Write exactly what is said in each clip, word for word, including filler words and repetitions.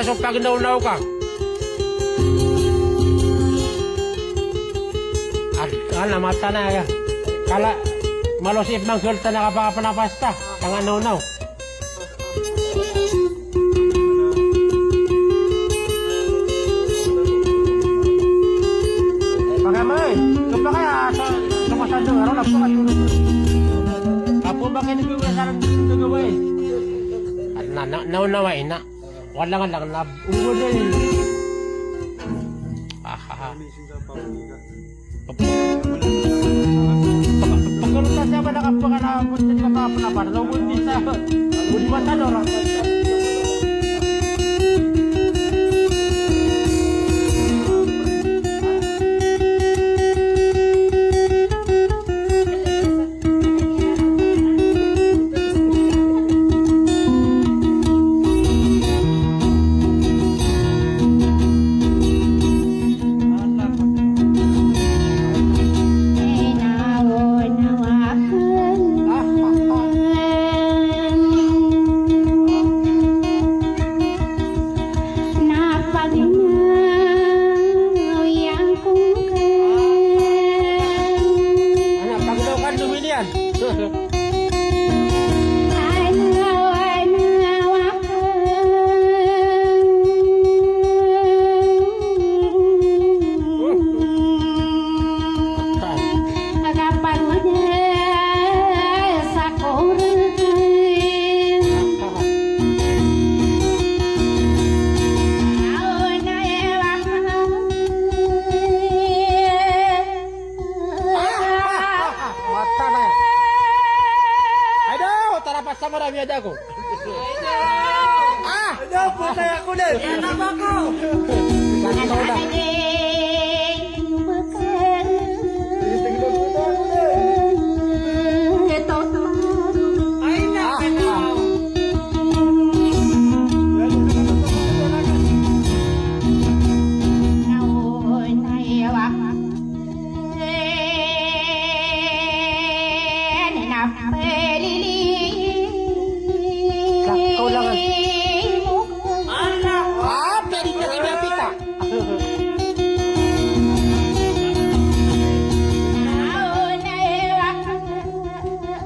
Pagnaw-naw ka. Ad-, ana, mata na ya. Kala, malo si Manggol tana ka pagpanapasta. Tanga naw-naw. Pakamay, kapakay, ah, sa, sa masado, araw na po, katulog. Apo ba kayo nagwiwisaran sa gawin? At na, na, naunaway na. Wala nga lang na, ungod na yun. Ah, ah, ah. Pagkalutas niya ba nakapagkalaman niya ba pala ba? Naubod niya sa, ubod niya sa lora. Ana, pagdaw ka, Dominian. Mata na. Ay daw, tara pa sa marami ada ko. Ah! Ay daw, patay ako na. Yan na ba ko? Sakto na. Ay, na, ah, na. Kaulangan. Ah, pwede na kami pita.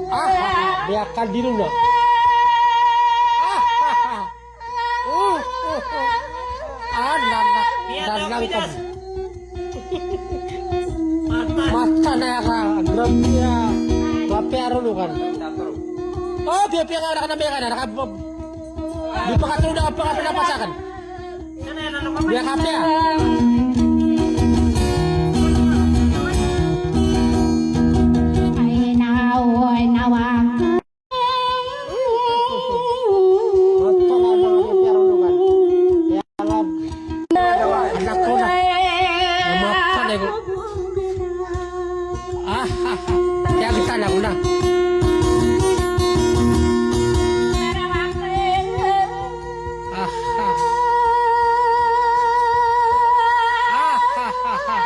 Ah, ah, ah, di akal di ron na. Ah, ah, ah. Oh, oh, oh. Ah, nanak, nanak ka. Mata na ka, grabe ya. Grabe ya, Rolo, kan. Oh, piya-piya ka, anak na, piya ka na, naka-, di pa ka tulog, naka-, naka-, nakapasakan. Piya ka, piya. Anak ko na. Mamakan ako. Ah, ah, ah. Kaya kita na ko na. Ah, ah. Ah, ah, ah, ah.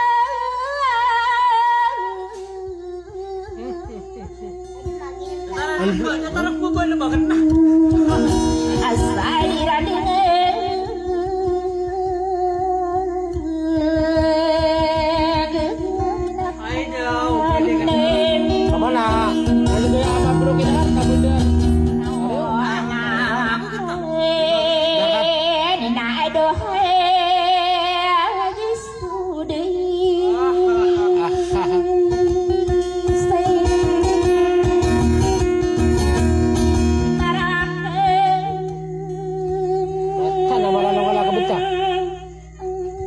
Sana wala na wala ka bata.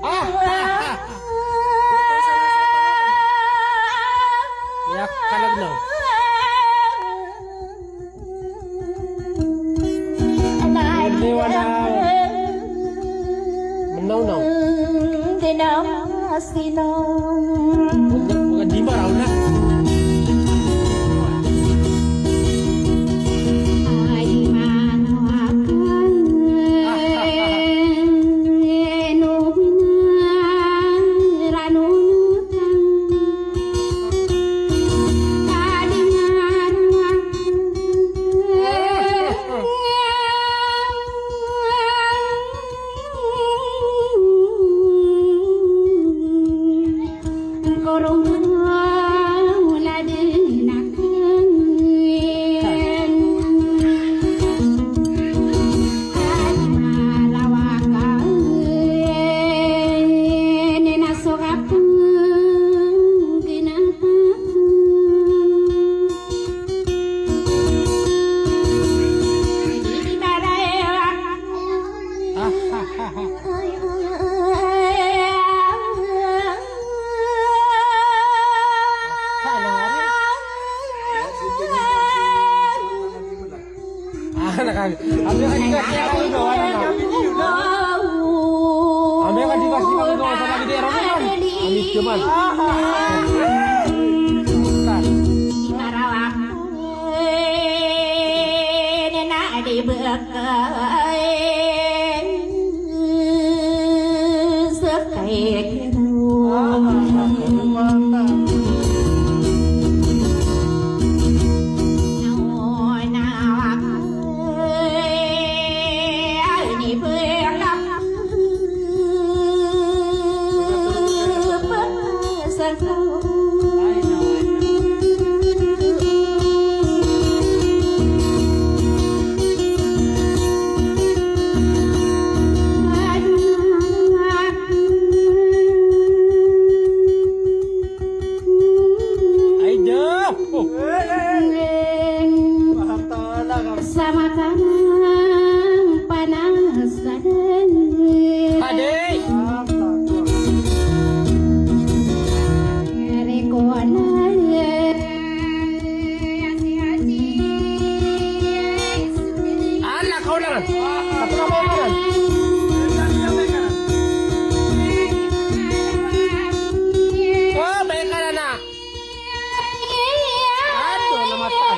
Ah! Yak ka lagnaw. Hindi, wala. Manaw-naw. Hindi na, sino? Mga di maraw na. Ay, manaw ako. Amin. Cuman. Marawak. Nena di baka. Sakay. Ay, da! Oh. Sama ka ng panasalan. Adi! Riko na. Ala, kaw na. Kaw na. Oh, baik ka na. Aduh, lemas ka.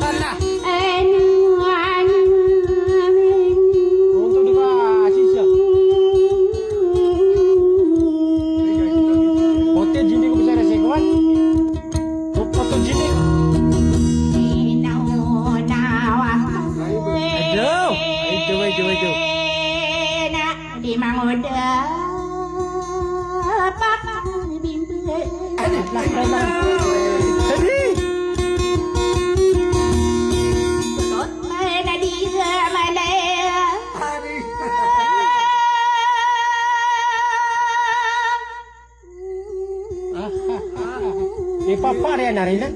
Ala. Anu, anu, anu. Untu di ba, sisa. Hotel jini ko bisa rasa ikawan. Hotel jini. Aduh. Aduh, aduh, aduh. Di mangoda pak bimbe. Tadi. Kot mana dia mana ya? Ipapar ya narina.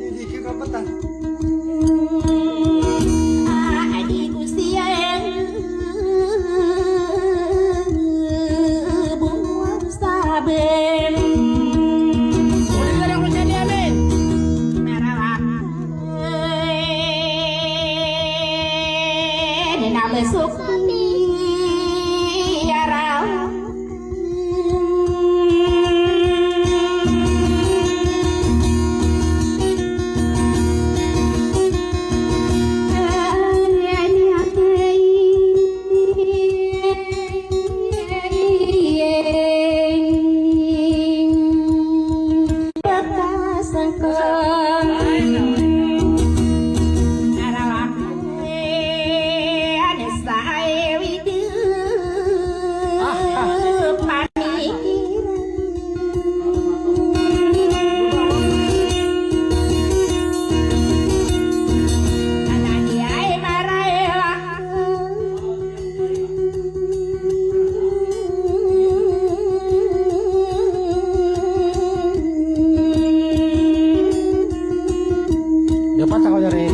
Dapat ako dari.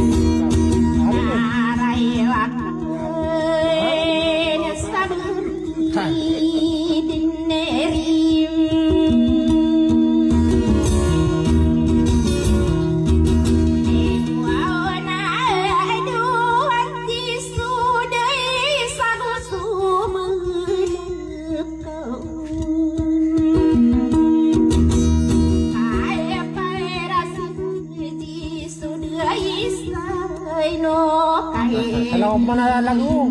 Kala ko mana lagu.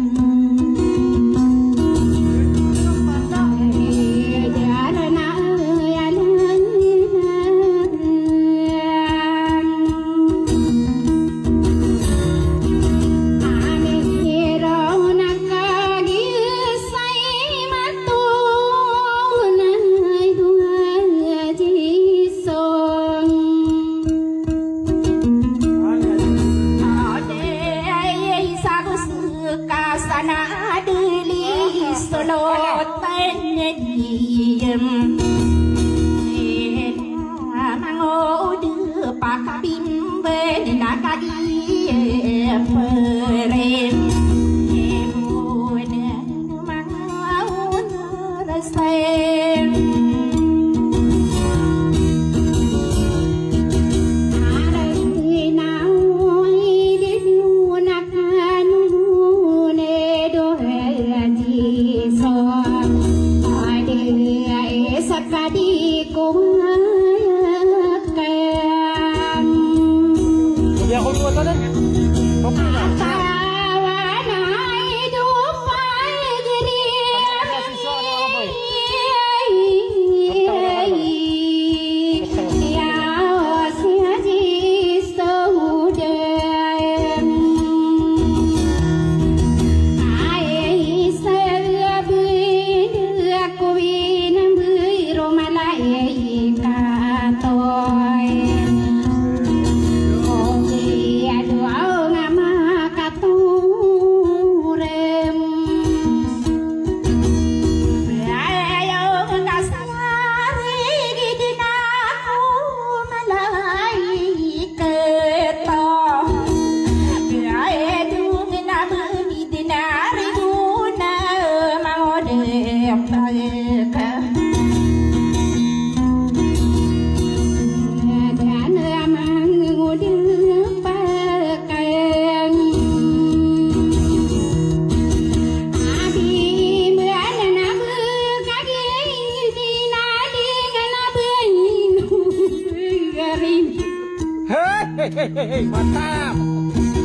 Hei, hei, hei, hei, hei, mantap.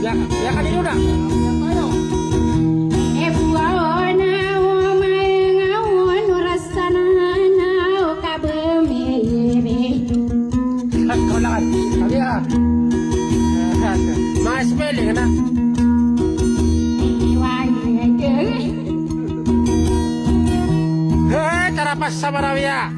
Ya, ya kan ini udah. Kaulangan. Kami ya. Mas pwede ka na. Hei, tarapas sa Marawi ya.